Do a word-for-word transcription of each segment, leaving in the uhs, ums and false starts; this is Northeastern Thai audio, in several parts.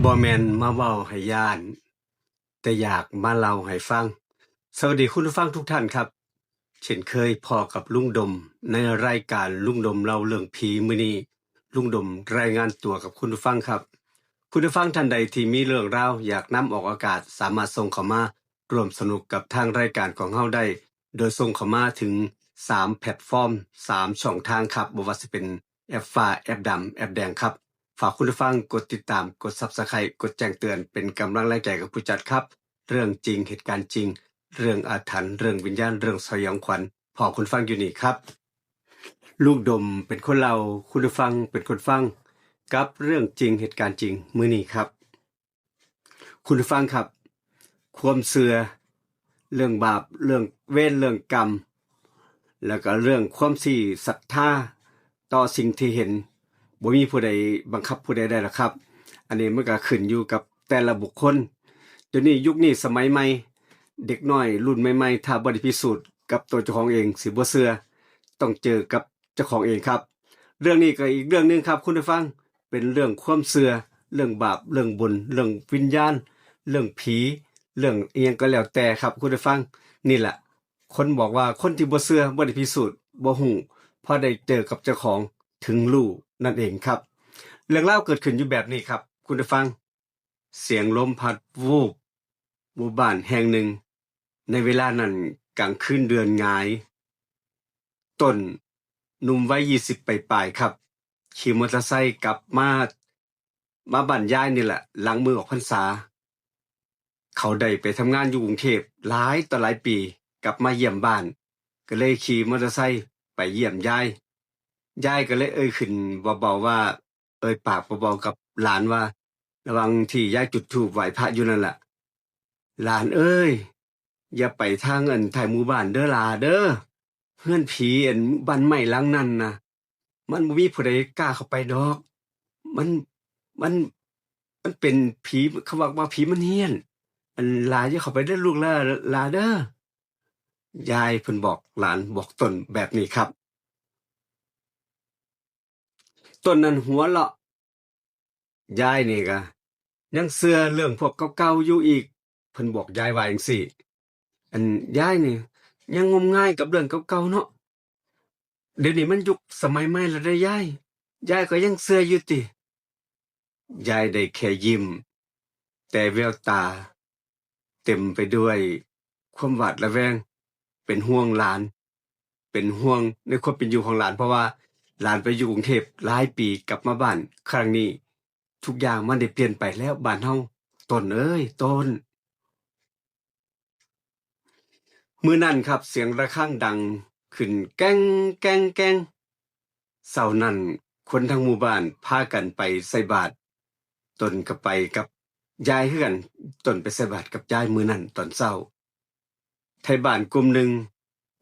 บ่แม่นมาเว้าให้ย้าน แต่อยากมาเล่าให้ฟัง สวัสดีคุณผู้ฟังทุกท่านครับ เช่นเคยพ้อกับลุงดม ในรายการลุงดมเล่าเรื่องผีมื้อนี้ ลุงดมรายงานตัวกับคุณผู้ฟังครับ คุณผู้ฟังท่านใดที่มีเรื่องราวอยากนำออกอากาศ สามารถส่งเข้ามาร่วมสนุกกับทางรายการของเฮาได้ โดยส่งเข้ามาถึงสามแพลตฟอร์ม สามช่องทางครับ บ่ว่าสิเป็นแอปฟ้า แอปดำ แอปแดงครับ ฝากคุณผู้ฟังกดติดตาม กด Subscribe กดแจ้งเตือน เป็นกำลังแรงใจกับผู้จัดครับ เรื่องจริง เหตุการณ์จริง เรื่องอาถรรพ์ เรื่องวิญญาณ เรื่องสยองขวัญ พ้อคุณฟังอยู่นี่ครับ ลุงดมเป็นคนเล่า คุณผู้ฟังเป็นคนฟัง กับเรื่องจริง เหตุการณ์จริง มื้อนี้ครับ คุณผู้ฟังครับ ความเชื่อ เรื่องบาป เรื่องเวร เรื่องกรรม แล้วก็เรื่องความที่ศรัทธาต่อสิ่งที่เห็น บ่มีผู้ใดบังคับผู้ใดได้หรอกครับ อันนี้มันก็ขึ้นอยู่กับแต่ละบุคคล เดี๋ยวนี้ยุคนี้สมัยใหม่ เด็กน้อยรุ่นใหม่ๆ ถ้าบ่ได้พิสูจน์กับตัวเจ้าของเอง สิบ่เชื่อ ต้องเจอกับเจ้าของเองครับ เรื่องนี้ก็อีกเรื่องหนึ่งครับ คุณผู้ฟัง เป็นเรื่องความเชื่อ เรื่องบาป เรื่องบุญ เรื่องวิญญาณ เรื่องผี เรื่องอิหยังก็แล้วแต่ครับ คุณผู้ฟัง นี่แหละ คนบอกว่าคนที่บ่เชื่อ บ่ได้พิสูจน์ บ่ฮู้ พอได้เจอกับเจ้าของถึงรู้นั่นเองครับ เรื่องราวเกิดขึ้นอยู่แบบนี้ครับ คุณผู้ฟัง เสียงลมพัดวูบ หมู่บ้านแห่งหนึ่ง ในเวลานั้นกลางคืนเดือนหงาย ต้น หนุ่มวัยยี่สิบปลายๆครับ ขี่มอเตอร์ไซค์กลับมา มาบ้านยายนี่แหละ หลังมื้อออกพรรษา เขาได้ไปทำงานอยู่กรุงเทพฯหลายต่อหลายปี กลับมาเยี่ยมบ้าน ก็เลยขี่มอเตอร์ไซค์ไปเยี่ยมยาย ยายก็เลยเอ่ยขึ้นเบาๆว่า เอ่ยปากเบาๆกับหลานว่า ระหว่างที่ยายจุดธูปไหว้พระอยู่นั่นล่ะ หลานเอ้ย อย่าไปทางอันท้ายหมู่บ้านเด้อหล่าเด้อ เฮือนผีอันบ้านไม้หลังนั่นนะมันบ่มีผู้ใดกล้าเข้าไปดอก มัน มัน มันเป็นผี เขาว่า ว่าผีมันเฮี้ยน อันหล่าอย่าเข้าไปเด้อลูกหล่า หล่าเด้อ ยายเพิ่นบอกหลาน บอกต้นแบบนี้ครับ ต้นนั้นหัวเราะ ยายนี่ก็ยังเชื่อเรื่องพวกเก่าๆอยู่อีก เพิ่นบอกยายว่าจั่งซี้ อันยายนี่ยังงมงายกับเรื่องเก่าๆเนาะ เดี๋ยวนี้มันยุคสมัยใหม่แล้วเด้อยาย ยายก็ยังเชื่ออยู่ติ ยายได้แค่ยิ้ม แต่แววตาเต็มไปด้วยความหวาดระแวง เป็นห่วงหลาน เป็นห่วงในความเป็นอยู่ของหลาน เพราะว่าหลานไปอยู่กรุงเทพฯหลายปี กลับมาบ้านครั้งนี้ ทุกอย่างมันได้เปลี่ยนไปแล้วบ้านเฮา ต้นเอ้ย ต้น มื้อนั้นครับ เสียงระฆังดังขึ้นแก้งแก้งแก้ง เช้านั้นคนทั้งหมู่บ้านพากันไปใส่บาตร ต้นก็ไปกับยายคือกัน ต้นไปใส่บาตรกับยายมื้อนั้นตอนเช้า ไทบ้านกลุ่มหนึ่ง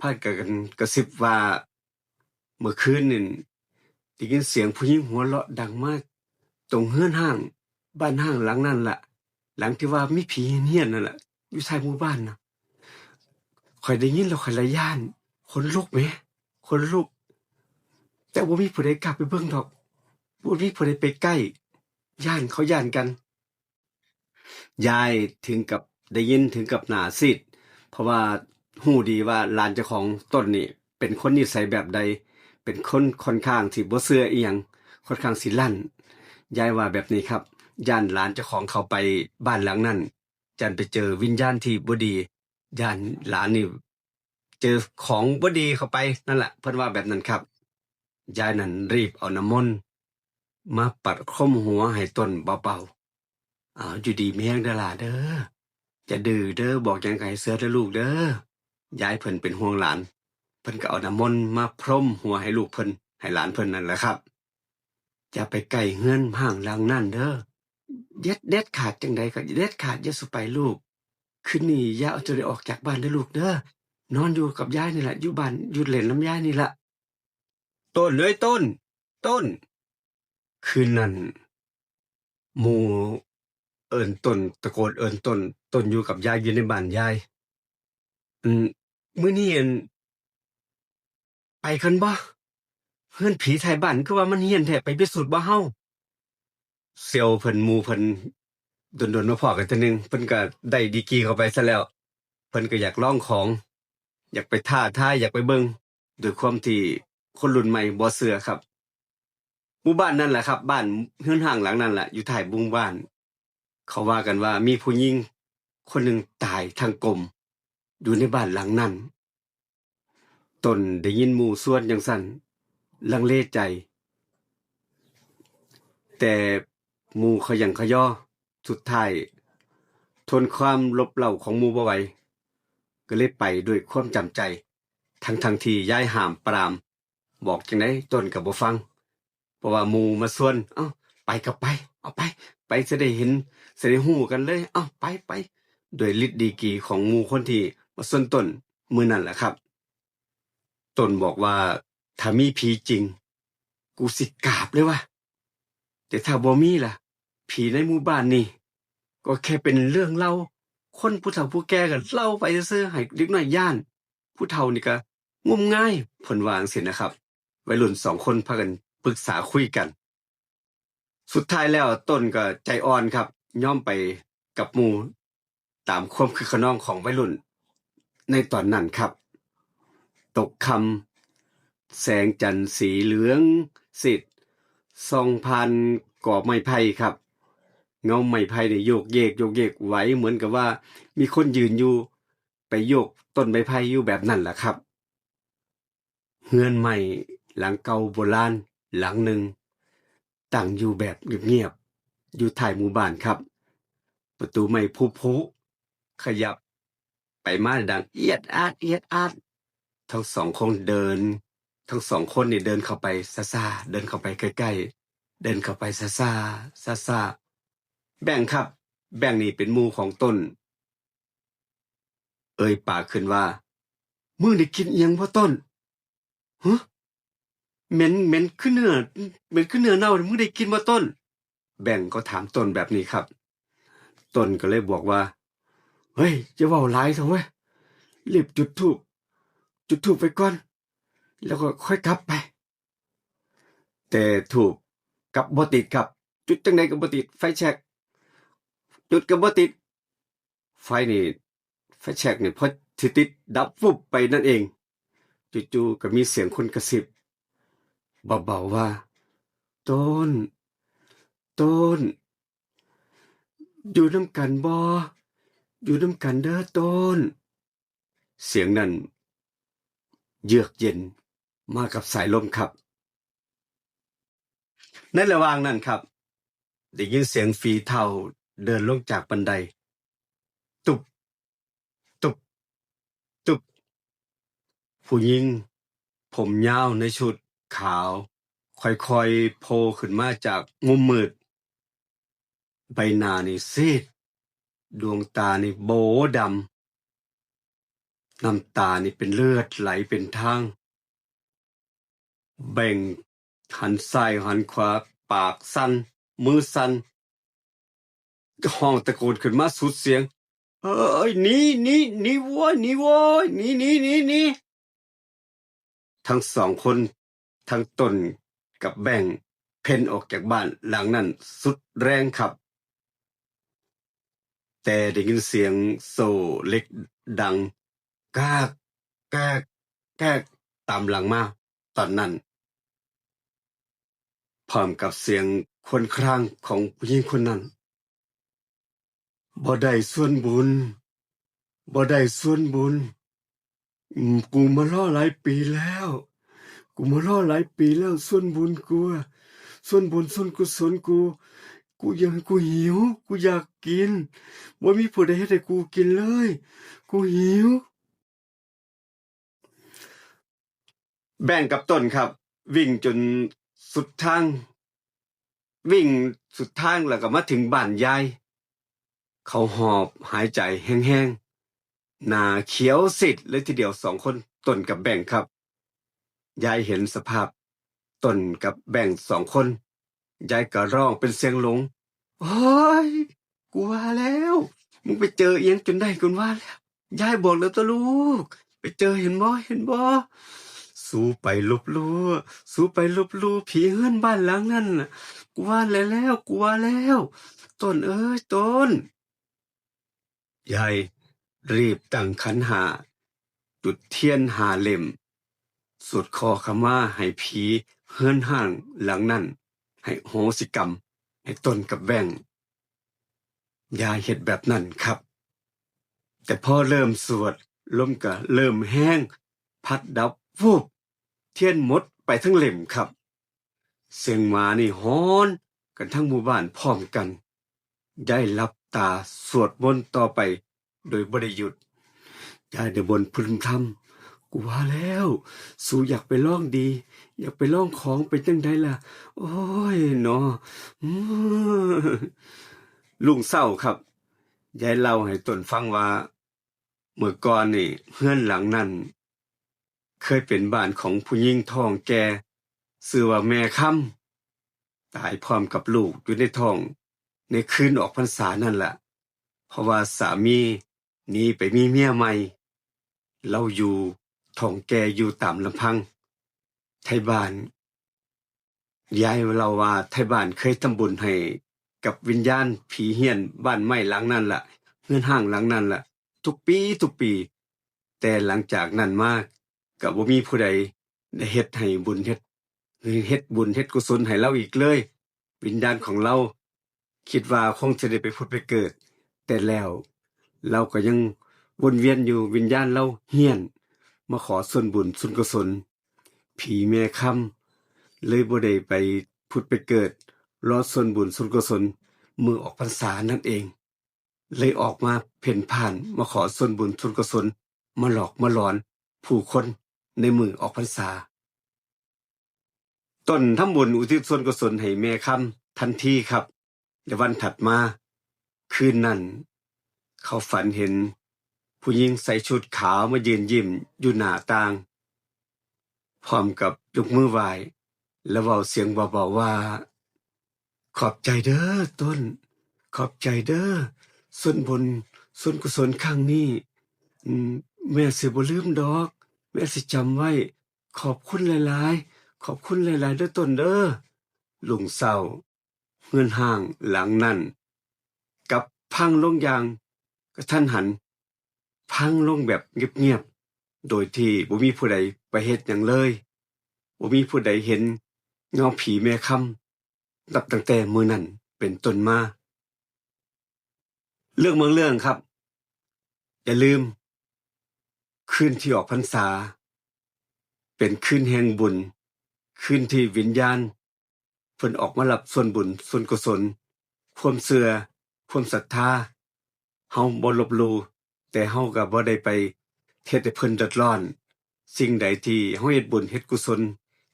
พากันกระซิบว่า เมื่อคืนนี่ได้ยินเสียงผู้หญิงหัวเราะดังมาก ตรงเฮือนฮ้าง บ้านฮ้างหลังนั่นล่ะ หลังที่ว่ามีผีเฮี้ยนๆนั่นล่ะ อยู่ท้ายหมู่บ้านนะ ข้อยได้ยินแล้วข้อยละย้าน ขนลุกแหม ขนลุก แต่บ่มีผู้ใดกล้าไปเบิ่งดอก บ่มีผู้ใดไปใกล้ ย้าน เขาย้านกัน ยายถึงกับได้ยินถึงกับหน้าซีด เพราะว่าฮู้ดีว่าหลานเจ้าของต้นนี่เป็นคนนิสัยแบบใด เป็นคนค่อนข้างสิบ่เชื่ออิหยัง ค่อนข้างสิลั้น ยายว่าแบบนี้ครับ ย้านหลานเจ้าของเข้าไปบ้านหลังนั้น ย้านไปเจอวิญญาณที่บ่ดี ย้านหลานนี่เจอของบ่ดีเข้าไป นั่นล่ะ เพิ่นว่าแบบนั้นครับ ยายนั่นรีบเอาน้ำมนต์มาปัดคลุมหัวให้ต้นเบาๆ เอาอยู่ดีมีแฮงเด้อหล่าเด้อ อย่าดื้อเด้อ บอกหยังก็ให้เชื่อเด้อลูกเด้อ ยายเพิ่นเป็นห่วงหลาน เพิ่นก็เอาน้ำมนต์มาพรมหัวให้ลูกเพิ่น ให้หลานเพิ่นนั่นแหละครับ อย่าไปใกล้เฮือนฮ้างหลังนั่นเด้อ เด็ด เด็ดขาดจั่งใดก็เด็ดขาดอย่าสู่ไปลูก คืนนี้อย่าเอาตัวใดออกจากบ้านเด้อลูกเด้อ นอนอยู่กับยายนี่ล่ะ อยู่บ้านอยู่เล่นนำยายนี่ล่ะ ต้นเอ้ยต้น ต้น คืนนั้นหมู่เอิ้นต้น ตะโกนเอิ้นต้น ต้นอยู่กับยายอยู่ในบ้านยาย อืม มื้อนี้อัน ไปกันบ่ เฮือนผีท้ายบ้านคือว่ามันเฮี้ยนแท้ ไปพิสูจน์บ่เฮา เสี่ยวเพิ่นหมู่เพิ่น โดนๆมาพ้อกันเทื่อนึง เพิ่นก็ได้ดีกรีเข้าไปซะแล้ว เพิ่นก็อยากลองของ อยากไปท้าทาย อยากไปเบิ่ง ด้วยความที่คนรุ่นใหม่บ่เชื่อครับ หมู่บ้านนั่นแหละครับ บ้านเฮือนร้างหลังนั่นแหละ อยู่ท้ายหมู่บ้าน เขาว่ากันว่ามีผู้หญิงคนหนึ่งตายทั้งกลม อยู่ในบ้านหลังนั้น ต้นได้ยินหมู่ชวนจั่งซั้น ลังเลใจ แต่หมู่ขยันขยอ สุดท้ายทนความรบเร้าของหมู่บ่ไหว ก็เลยไปด้วยความจำใจ ทั้งๆที่ยายห้ามปราม บอกจั่งใดต้นก็บ่ฟัง เพราะว่าหมู่มาชวน เอ้า ไปก็ไป เอาไป ไปสิได้เห็น สิได้ฮู้กันเลย เอ้า ไป ไป ด้วยฤทธิ์ดีกรีของหมู่คนที่มาชวนต้นมื้อนั้นแหละครับ ต้นบอกว่า ถ้ามีผีจริง กูสิกราบเลยว่ะ แต่ถ้าบ่มีล่ะ ผีในหมู่บ้านนี่ ก็แค่เป็นเรื่องเล่า คนผู้เฒ่าผู้แก่ก็เล่าไปซื่อๆ ให้เด็กน้อยย้าน ผู้เฒ่านี่ก็งมงาย เพิ่นว่าจั่งซี้นะครับ วัยรุ่นสองคนพากันปรึกษาคุยกัน สุดท้ายแล้วต้นก็ใจอ่อนครับ ยอมไปกับหมู่ ตามความคึกคะนองของวัยรุ่นในตอนนั้นครับ ตกค่ำ แสงจันทร์สีเหลืองสิด ส่องผ่านกอไม้ไผ่ครับ เงาไม้ไผ่นี่โยกเยก โยกเยกไหว เหมือนกับว่ามีคนยืนอยู่ ไปโยกต้นไม้ไผ่อยู่แบบนั้นล่ะครับ เฮือนไม้หลังเก่าโบราณหลังหนึ่ง ตั้งอยู่แบบเงียบๆ อยู่ท้ายหมู่บ้านครับ ประตูไม้ผุๆ ขยับไปมาดังเอียดอาด เอียดอาด ทั้งสองคนเดิน ทั้งสองคนนี่เดินเข้าไปช้าๆ เดินเข้าไปใกล้ๆ เดินเข้าไปช้าๆ ช้าๆ แบงค์ครับ แบงค์นี่เป็นหมู่ของต้น เอ่ยปากขึ้นว่า มึงได้กลิ่นอิหยังบ่ต้น ฮะ เหม็น เหม็นคือเนื้อ เหม็นคือเนื้อเน่า มึงได้กลิ่นบ่ต้น แบงค์ก็ถามต้นแบบนี้ครับ ต้นก็เลยบอกว่า เฮ้ย อย่าเว้าหลายเถาะเว้ย รีบจุดธูป จุดธูปไปก่อน แล้วก็ค่อยกลับไป แต่ธูปกลับบ่ติดครับ จุดจั่งใดก็บ่ติด ไฟแช็ก จุดก็บ่ติด ไฟนี่ ไฟแช็กนี่พอสิติด ดับวุบไปนั่นเอง จู่ๆ ก็มีเสียงคนกระซิบเบาๆ ว่า ต้น ต้น อยู่นำกันบ่ อยู่นำกันเด้อต้น เสียงนั้นเยือกเย็นมากับสายลมครับ ในระหว่างนั้นครับ ได้ยินเสียงฝีเท้าเดินลงจากบันได ตุบ ตุบ ตุบ ผู้หญิงผมยาวในชุดขาว ค่อยๆ โผล่ขึ้นมาจากมุมมืด ใบหน้านี่ซีด ดวงตานี่โบดำ น้ำตานี่เป็นเลือดไหลเป็นทาง แบงค์หันซ้ายหันขวา ปากสั่น มือสั่น ร้องตะโกนขึ้นมาสุดเสียง เอ้ย หนี หนี หนีโว้ย หนีโว้ย หนี หนี หนี หนี ทั้งสองคน ทั้งต้นกับแบงค์ เพ่นออกจากบ้านหลังนั้นสุดแรงครับ แต่ได้ยินเสียงโซ่เหล็กดัง กาก กาก กาก ตามหลังมา ตอนนั้น พร้อมกับเสียงครวญครางของผู้หญิงคนนั้น บ่ได้ส่วนบุญ บ่ได้ส่วนบุญ อืม กูมารอหลายปีแล้ว กูมารอหลายปีแล้ว ส่วนบุญกูอะ ส่วนบุญส่วนกุศลกู กูอยาก กูหิว กูอยากกิน บ่มีผู้ใดเฮ็ดให้กูกินเลย กูหิว แบงค์กับต้นครับ วิ่งจนสุดทาง วิ่งสุดทางแล้วก็มาถึงบ้านยาย เขาหอบหายใจแฮงๆ หน้าเขียวซีดเลยทีเดียวสองคน ต้นกับแบงค์ครับ ยายเห็นสภาพต้นกับแบงค์สองคน ยายก็ร้องเป็นเสียงหลง โอ้ย กูว่าแล้ว มึงไปเจออิหยังจนได้ กูว่าแล้ว ยายบอกแล้วตัวลูก ไปเจอเห็นบ่ เห็นบ่ สูไปลบลู่ สูไปลบลู่ผีเฮือนบ้านหลังนั่นน่ะ กูว่าแล้ว กูว่าแล้ว ต้นเอ้ย ต้น" ยายรีบตั้งขันห้า จุดเทียนห้าเล่ม สวดขอขมาให้ผีเฮือนฮ้างหลังนั้น ให้อโหสิกรรมให้ต้นกับแว่ง ยายเฮ็ดแบบนั้นครับ แต่พอเริ่มสวด ลมก็เริ่มแฮง พัดดับ ฟูบ เทียนหมดไปทั้งเล่มครับ เสียงหมานี่หอนกันทั้งหมู่บ้านพร้อมกัน ยายหลับตาสวดมนต์ต่อไปโดยบ่ได้หยุด ยายได้บ่นพึมพำ "กูว่าแล้ว สูอยากไปลองดี อยากไปลองของ เป็นจั่งใดล่ะ โอ้ยหนอ อื้อ" รุ่งเช้าครับ ยายเล่าให้ต้นฟังว่า เมื่อก่อนนี่เฮือนหลังนั้น เคยเป็นบ้านของผู้หญิงท้องแก่ ชื่อว่าแม่คำ ตายพร้อมกับลูกอยู่ในท้อง ในคืนออกพรรษานั่นล่ะ เพราะว่าสามีหนีไปมีเมียใหม่ ลาวอยู่ท้องแก่อยู่ตามลำพัง ไทบ้าน ยายเล่าว่าไทบ้านเคยทำบุญให้กับวิญญาณผีเฮือนบ้านไม้หลังนั้นล่ะ เฮือนฮ้างหลังนั้นล่ะ ทุกปีทุกปี แต่หลังจากนั้นมาก็บ่มีผู้ใดได้เฮ็ดให้บุญเฮ็ด เฮ็ดบุญเฮ็ดกุศลให้ลาวอีกเลย วิญญาณของลาวคิดว่าคงสิได้ไปผุดไปเกิด แต่แล้วลาวก็ยังวนเวียนอยู่ วิญญาณลาวเฮือน มาขอส่วนบุญส่วนกุศล ผีแม่คำเลยบ่ได้ไปผุดไปเกิด รอส่วนบุญส่วนกุศลมื้อออกพรรษานั่นเอง เลยออกมาเพ่นพ่าน มาขอส่วนบุญส่วนกุศล มาหลอกมาหลอนผู้คนในมื้อออกพรรษา ต้นทำบุญอุทิศส่วนกุศลให้แม่คำทันทีครับ และวันถัดมา คืนนั้น เขาฝันเห็นผู้หญิงใส่ชุดขาวมายืนยิ้มอยู่หน้าต่าง พร้อมกับยกมือไหว้ และเว้าเสียงเบาๆว่า "ขอบใจเด้อต้น ขอบใจเด้อ ส่วนบุญส่วนกุศลครั้งนี้ อืม แม่สิบ่ลืมดอก แม่สิจำไว้ ขอบคุณหลายๆ ขอบคุณหลายๆ เด้อต้นเด้อ" รุ่งเช้า เฮือนฮ้างหลังนั้นกลับพังลงอย่างกะทันหัน พังลงแบบเงียบๆ โดยที่บ่มีผู้ใดไปเฮ็ดหยังเลย บ่มีผู้ใดเห็นเงาผีแม่คำ นับตั้งแต่มื้อนั้นเป็นต้นมา เรื่องบางเรื่องครับ อย่าลืม คืนที่ออกพรรษา เป็นคืนแห่งบุญ คืนที่วิญญาณเพิ่นออกมารับส่วนบุญส่วนกุศล ความเชื่อ ความศรัทธา เฮาบ่ลบหลู่ แต่เฮาก็บ่ได้ไปเฮ็ดให้เพิ่นเดือดร้อน สิ่งใดที่เฮาเฮ็ดบุญเฮ็ดกุศล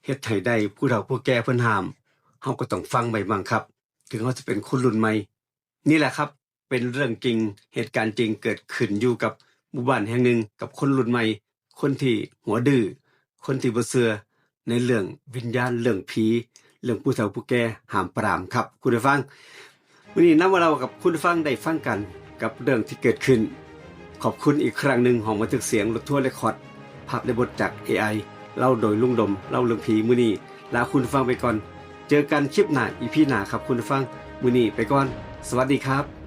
เฮ็ดให้ได้ ผู้เฒ่าผู้แก่เพิ่นห้าม เฮาก็ต้องฟังไว้บ้างครับ ถึงเฮาสิเป็นคนรุ่นใหม่ นี่แหละครับ เป็นเรื่องจริง เหตุการณ์จริงเกิดขึ้นอยู่กับหมู่บ้านแห่งหนึ่ง กับคนรุ่นใหม่ คนที่หัวดื้อ คนที่บ่เชื่อในเรื่องวิญญาณ เรื่องผี เรื่องผู้เฒ่าผู้แก่ห้ามปรามครับ คุณผู้ฟัง มื้อนี้นำมาเล่ากับคุณผู้ฟังได้ฟังกันกับเรื่องที่เกิดขึ้น ขอบคุณอีกครั้งหนึ่ง ห้องบันทึกเสียงรถทัวร์เรคคอร์ด ภาพและบทจาก เอไอ เล่าโดยลุงดม เล่าเรื่องผี มื้อนี้ลาคุณผู้ฟังไปก่อน เจอกันคลิปหน้า อีพี หน้าครับคุณผู้ฟัง มื้อนี้ไปก่อน สวัสดีครับ